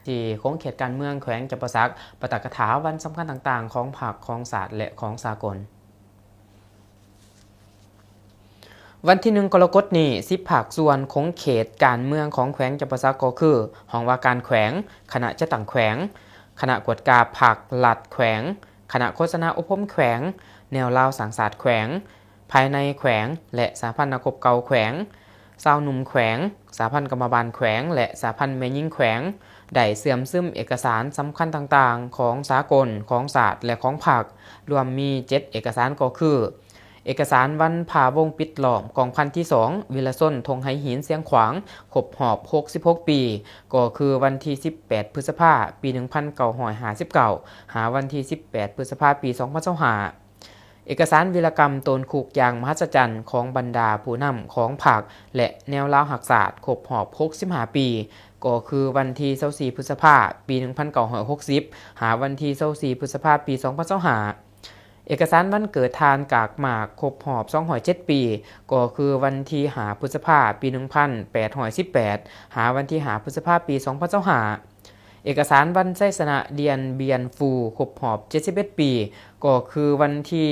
ທີ່ຂົງເຂດການເມືອງແຂວງຈຳປາສັກ ປາຖະກະຖາວັນສຳຄັນຕ່າງໆຂອງພັກ, ຂອງຊາດ ແລະ ຂອງສາກົນ. ວັນທີໜຶ່ງ ກໍລະກົດນີ້, ສິບພາກສ່ວນຂົງເຂດການເມືອງຂອງແຂວງຈຳປາສັກ ກໍຄື ຫ້ອງວ່າການແຂວງ, ຄະນະຈັດຕັ້ງແຂວງ, ຄະນະກວດກາພັກລັດແຂວງ, ຄະນະໂຄສະນາອົບຮົມແຂວງ, ແນວລາວສ້າງຊາດແຂວງ, ພາຍໃນແຂວງ ແລະ ສະຫະພັນນັກຮົບເກົ່າແຂວງ, ຊາວໜຸ່ມແຂວງ, ສະຫະພັນກຳມະບານແຂວງ ແລະ ສະຫະພັນແມ່ຍິງແຂວງ ໄດ້ເຊື່ອມຊຶມເອກະສານສຳຄັນຕ່າງໆຂອງສາກົນ, ຂອງຊາດ ແລະ ຂອງພັກ, ລວມມີເຈັດເອກະສານ ກໍຄື ເອກະສານວັນພະວົງປິດລ້ອມກອງພັນທີສອງ ວິລະຊົນທົ່ງໄຫຫີນຊຽງຂວາງ ຄົບຮອບຫົກສິບຫົກປີ ກໍຄືວັນທີສິບແປດ ພຶດສະພາ ປີໜຶ່ງພັນເກົ້າຮ້ອຍຫ້າສິບເກົ້າ ຫາວັນທີສິບແປດ ພຶດສະພາ ປີສອງພັນຊາວຫ້າ. ເອກະສານວິລະກຳໂຕນຄຸກຢ່າງມະຫັດສະຈັນຂອງບັນດາຜູ້ນຳຂອງພັກ ແລະ ແນວລາວຮັກຊາດ ຄົບຮອບຫົກສິບຫ້າປີ ກໍຄືວັນທີຊາວສີ່ ພຶດສະພາ ປີໜຶ່ງພັນເກົ້າຮ້ອຍຫົກສິບ ຫາວັນທີຊາວສີ່ ພຶດສະພາ ປີສອງພັນຊາວຫ້າ. ເອກະສານວັນເກີດທ່ານກາກໝາກ ຄົບຮອບສອງຮ້ອຍເຈັດປີ ກໍຄືວັນທີຫ້າ ພຶດສະພາ ປີໜຶ່ງພັນແປດຮ້ອຍສິບແປດ ຫາວັນທີຫ້າ ພຶດສະພາ ປີສອງພັນຊາວຫ້າ. ເອກະສານວັນໄຊຊະນະດຽນບຽນຟູ ຄົບຮອບເຈັດສິບເອັດປີ ກໍຄືວັນທີ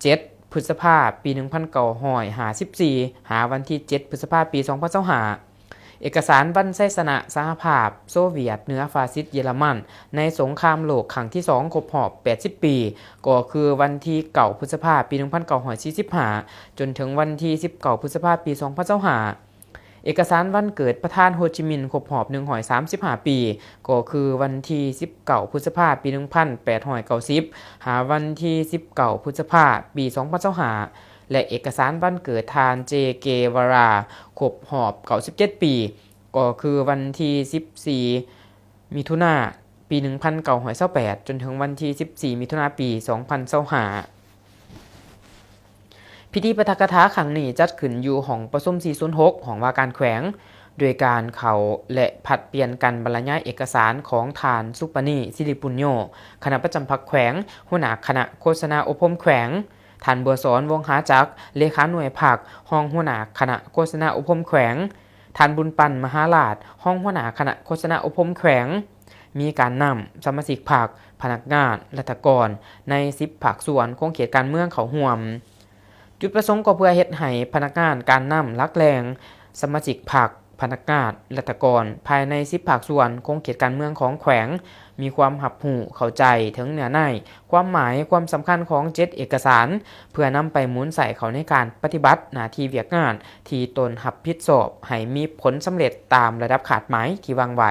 ເຈັດ ພຶດສະພາ ປີໜຶ່ງພັນເກົ້າຮ້ອຍຫ້າສິບສີ່ ຫາວັນທີເຈັດ ພຶດສະພາ ປີສອງພັນຊາວຫ້າ. ເອກະສານວັນໄຊຊະນະສະຫະພາບໂຊວຽດເໜືອຟາຊິດເຢຍລະມັນ ໃນສົງຄາມໂລກຄັ້ງທີສອງ ຄົບຮອບແປດສິບປີ ກໍຄືວັນທີເກົ້າ ພຶດສະພາ ປີໜຶ່ງພັນເກົ້າຮ້ອຍສີ່ສິບຫ້າ ຈົນເຖິງວັນທີສິບເກົ້າ ພຶດສະພາ ປີສອງພັນຊາວຫ້າ. ເອກະສານວັນເກີດປະທານໂຮຈິມິນ ຄົບຮອບໜຶ່ງຮ້ອຍສາມສິບຫ້າປີ ກໍຄືວັນທີສິບເກົ້າ ພຶດສະພາ ປີໜຶ່ງພັນແປດຮ້ອຍເກົ້າສິບ ຫາວັນທີສິບເກົ້າ ພຶດສະພາ ປີສອງພັນຊາວຫ້າ ແລະ ເອກະສານວັນເກີດທ່ານ ເຈ ເກວາຣາ ຄົບຮອບເກົ້າສິບເຈັດປີ ກໍຄືວັນທີສິບສີ່ ມິຖຸນາ ປີໜຶ່ງພັນເກົ້າຮ້ອຍຊາວແປດ ຈົນເຖິງວັນທີສິບສີ່ ມິຖຸນາ ປີສອງພັນຊາວຫ້າ. ພິທີປາຖະກະຖາຄັ້ງນີ້ຈັດຂຶ້ນຢູ່ຫ້ອງປະຊຸມ ສີ່ສູນຫົກ ຫ້ອງວ່າການແຂວງ, ໂດຍການເຂົ້າ ແລະ ຜັດປ່ຽນກັນບັນລະຍາຍເອກະສານຂອງທ່ານ ສຸປະນີ ສິລິປຸນໂຍ ຄະນະປະຈຳພັກແຂວງ, ຫົວໜ້າຄະນະໂຄສະນາອົບຮົມແຂວງ, ທ່ານ ບົວສອນ ວົງຫາຈັກ ເລຂາໜ່ວຍພັກ, ຮອງຫົວໜ້າຄະນະໂຄສະນາອົບຮົມແຂວງ, ທ່ານ ບຸນປັນ ມະຫາລາດ ຮອງຫົວໜ້າຄະນະໂຄສະນາອົບຮົມແຂວງ, ມີການນຳສະມາຊິກພັກ, ພະນັກງານ, ລັດຖະກອນໃນສິບພາກສ່ວນຂົງເຂດການເມືອງເຂົ້າຮ່ວມ. ຈຸດປະສົງກໍເພື່ອເຮັດໃຫ້ພະນັກງານການນຳຫຼັກແຫຼ່ງ, ສະມາຊິກພັກ, ພະນັກງານ, ລັດຖະກອນພາຍໃນສິບພາກສ່ວນຂົງເຂດການເມືອງຂອງແຂວງ ມີຄວາມຮັບຮູ້ເຂົ້າໃຈເຖິງເນື້ອໃນ, ຄວາມໝາຍ, ຄວາມສຳຄັນຂອງເຈັດເອກະສານ ເພື່ອນຳໄປໝູນໃຊ້ເຂົ້າໃນການປະຕິບັດໜ້າທີ່ວຽກງານທີ່ຕົນຮັບຜິດຊອບໃຫ້ມີຜົນສຳເລັດຕາມລະດັບຄາດໝາຍທີ່ວາງໄວ້.